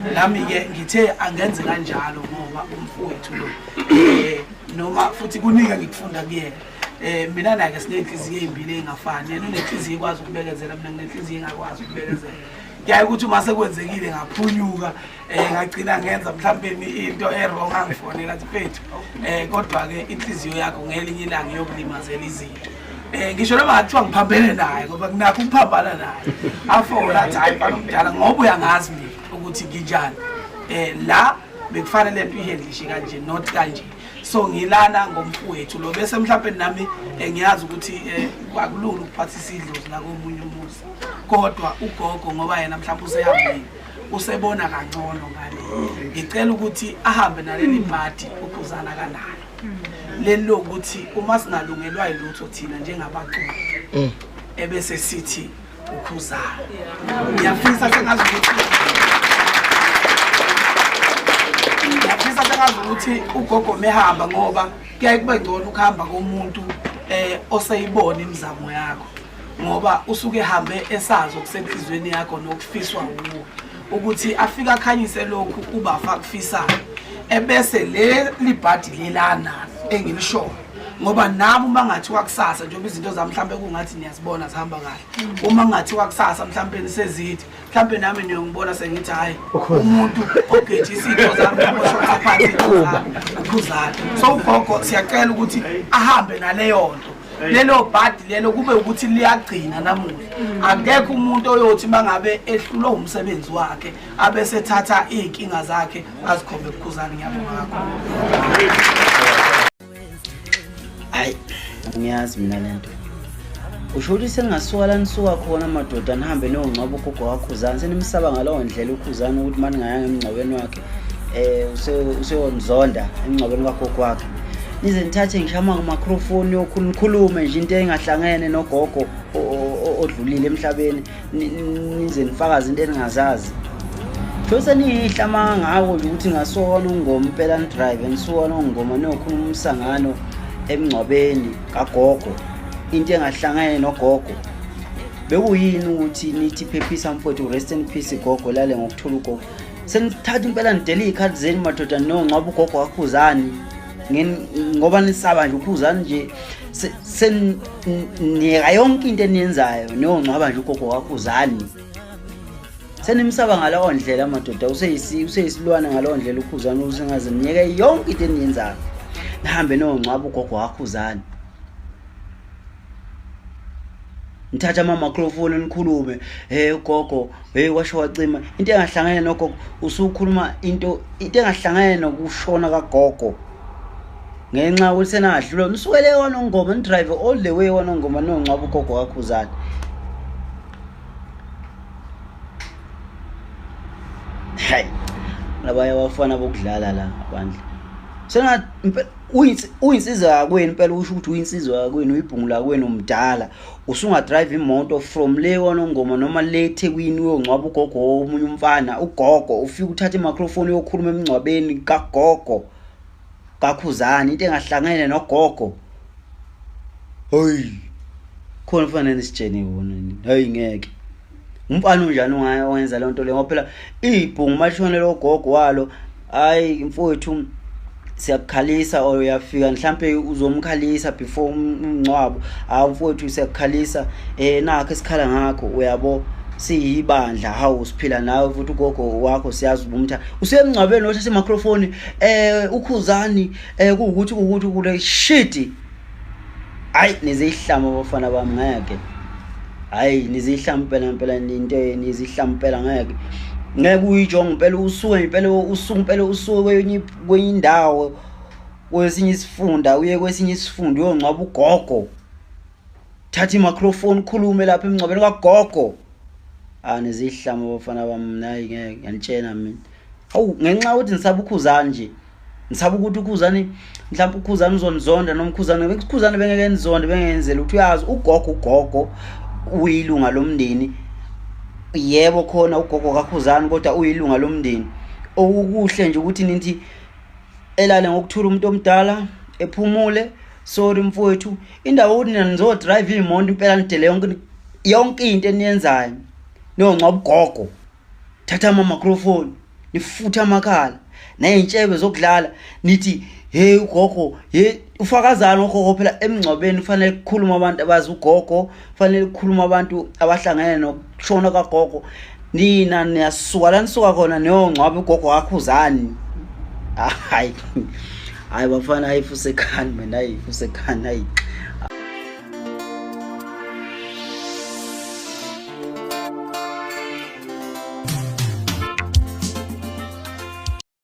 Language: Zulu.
Nami-ke ngithe angenze kanjalo ngoba umfowethu lo noma futhi kuningi engikufunda kuyena. Mina naye sinenhliziyo ezimbili engafani. Yena unenhliziyo ekwazi ukubekezela, mina nginenhliziyo engakwazi ukubekezela. Kuyaye ukuthi uma sekwenzekile ngaphunyuka, ngagcina ngenza mhlawumbe into e-wrong, angifonela athi mfethu, kodwa-ke inhliziyo yakho ngelinye ilanga iyokulimazela izinto. Ngisho noma ngathiwa ngiphambene naye ngoba nginakho ukuphambana naye, afona athi hayi mfana omdala, ngoba uyangazi mina ukuthi nginjani. La bekufanele lento ihandlishe kanje, not kanje. So ngilana ngomfowethu lo, bese mhlawumbe nami ngiyazi ukuthi akulula ukuphathisa idlozi la komunye umuzi, kodwa ugogo ngoba yena mhlawumbe usehambile usebona kangcono ngale. Ngicela ukuthi ahambe naleli bhadi ukhuzana kanalo leli lokuthi uma singalungelwa yilutho thina njengabaculi ebese sithi ukhuzana. Ngiyafisa sengazi ukuthi ngiyafisa sengazi ukuthi ugogo mehamba, ngoba kuyaye kube ngcono ukuhamba komuntu oseyibona imizamo yakho, ngoba usuke ehambe esazi okusenhlizweni yakho nokufiswa wuwe, ukuthi afike akhanyise lokhu ubafa akufisayo, ebese le libhadi lelana engilishoyo. Ngoba nami uma ngathiwa kusasa, njengoba izinto zami mhlambe kungathi niyazibona zihamba kahle, uma ngathiwa kusasa mhlambe sezithi mhlambe nami niyongibona sengithi hayi umuntu ogejisa izinto zami oshotha phansi izinto zami ukhuzana. So ugogo siyacela ukuthi ahambe naleyo nto, lelo bhadi lelo kube ukuthi liyagcina namuhla. Akekho umuntu oyothi mangabe ehlulwe umsebenzi wakhe abesethatha izinkinga zakhe azikhombe kukhuzana. Ngiyabonga kakhulu. Hayi, ngiyazi mina lento. Usho ukuthi seningasuka la nisuka khona madoda, nihambe niyongcwaba ugogo waKhuzani, senimsaba ngalowo ndlela uKhuzani ukuthi uma ningayanga emngcwabeni wakhe useyonizonda emngcwabeni kagogo wakhe. Nize nithathe ngisho ama-microphone nikhulume nje into engahlangene nogogo odlulile emhlabeni, nize nifakaze into eningazazi. Sho seniyihla ngako nje ukuthi ngasuka kwaNongoma impela nidrive nisuka kwaNongoma niyokhuluma umsangano emngcwabeni kagogo, into engahlangene nogogo. Bekuyini ukuthi nithi phephisa mfowethu, rest in peace gogo, lale ngokuthula ugogo. Senithatha impela nidele iy'khathi zenu madoda niyongcwaba ugogo kaKhuzani ngoba nisaba nje uKhuzani nje, seniyeka yonke into eniyenzayo niyongcwaba nje ugogo kaKhuzani. Senimsaba ngaleyo ndlela madoda, useyisilwane ngaleyo ndlela uKhuzani, usengaze niyeke yonke into eniyenzayo nihambe niyongcwaba ugogo kaKhuzani. Nithatha ama-microphone nikhulume, hey ugogo, hey washo wacima, into engahlangene nogogo. Usukhuluma into engahlangene nokushona kagogo ngenxa yokuthi senadlula nisukele kwaNongoma, nidrive all the way kwaNongoma niyongcwaba ugogo kaKhuzani. Hayi, labanye abafana bokudlala la bandla. Sengathi uyinsizwa yakwenu impela, usho ukuthi uyinsizwa yakwenu, uyibhungu lakwenu, umdala. Usungadrive imoto from le kwaNongoma noma le eThekwini uyongcwaba ugogo womunye umfana, ugogo ufike uthathe i-microphone uyokhuluma emngcwabeni kagogo kaKhuzani, into engahlangene nogogo. Hey, khona kufanele nisitshene wona. Hey, ngeke umfana unjani owenza le nto le, ngoba phela ibhungu malishonele ugogo walo, hayi mfowethu siyakukhalisa, or uyafika mhlambe uzomkhalisa before umngcwabo, hawu mfowethu siyakukhalisa, nakho esikhala ngakho, uyabo siyibandla, hawu siphila nawe futhi ugogo wakho siyazi ubumtha. Usemngcwabeni othatha i-microphone, uKhuzani, kuwukuthi kuwukuthi kule shit. Hayi nizihlama abafana bami, ngeke. Hayi nizihlama impela impela, into nizihlama impela, ngeke. Ngeke uyijonge impela, usuke impela, usuke impela, usuke kwenye indawo, kwesinye isifunda uye kwesinye isifunda uyongcwaba ugogo. Thatha i-microphone ukhulume lapha emngcwabeni kagogo. Ah, nizihlama abafana bami, hayi ngeke, ngiyanitshena mina. Hawu, ngenxa yokuthi nisaba uKhuzani nje. Nisaba ukuthi uKhuzani mhlawumbe uKhuzani uzonizonda, noma uKhuzani, uKhuzani bengeke nizonde, bengenzele ukuthi uyazi ugogo, ugogo uyilunga lomndeni. Yebo khona ugogo kaKhuzani, kodwa uyilunga lomndeni. Okukuhle nje ukuthi nithi elale ngokuthula umuntu omdala, ephumule. Sorry mfowethu, indawo ukuthi nina nizodrive imoto impela nidele yonke into eniyenzayo niyongcwaba ugogo. Thatha ama-microphone. Nifutha amakhala ney'ntshebe zokudlala nithi hey ugogo hey ufakazana ugogo phela emngcwabeni kufanele kukhuluma abantu abazi ugogo kufanele kukhuluma abantu abahlangene nokushona kagogo nina niyasuka la nisuka khona niyongcwaba ugogo wakhuzani hayi hayi bafana hayi fusekhani mina hayi fusekhani hayi.